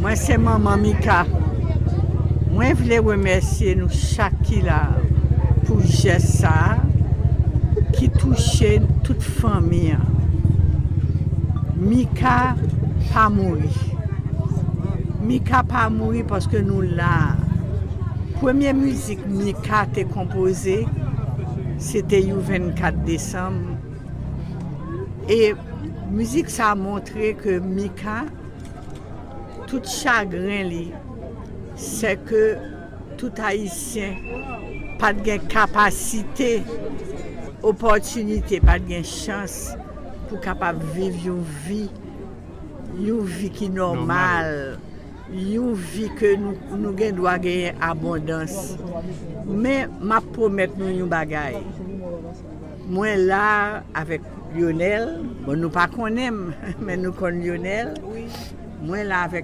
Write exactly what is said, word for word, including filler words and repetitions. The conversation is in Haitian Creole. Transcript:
Mwen se manman Mika. Mwen vle remèsye nou chak ki la pou jès sa a ki touche tout fanmi an. Mika pa mouri. Mika pa mouri paske nou la. Premye mizik Mika te konpoze, se te You vennkat desanm. E mizik sa a montre ke Mika, tout chagren li, se ke tout Ayisyen pa t gen kapasite, opòtinite, pa t gen chans pou kapab viv yon vi, yon vi ki nòmal, yon vi ke nou, nou gen dwa genyen abondans. Men m ap pwomèt nou yon bagay. Mwen la avèk Lionel. Bon, nou pa konnen m, men nou konn Lionel. Mwen la avèk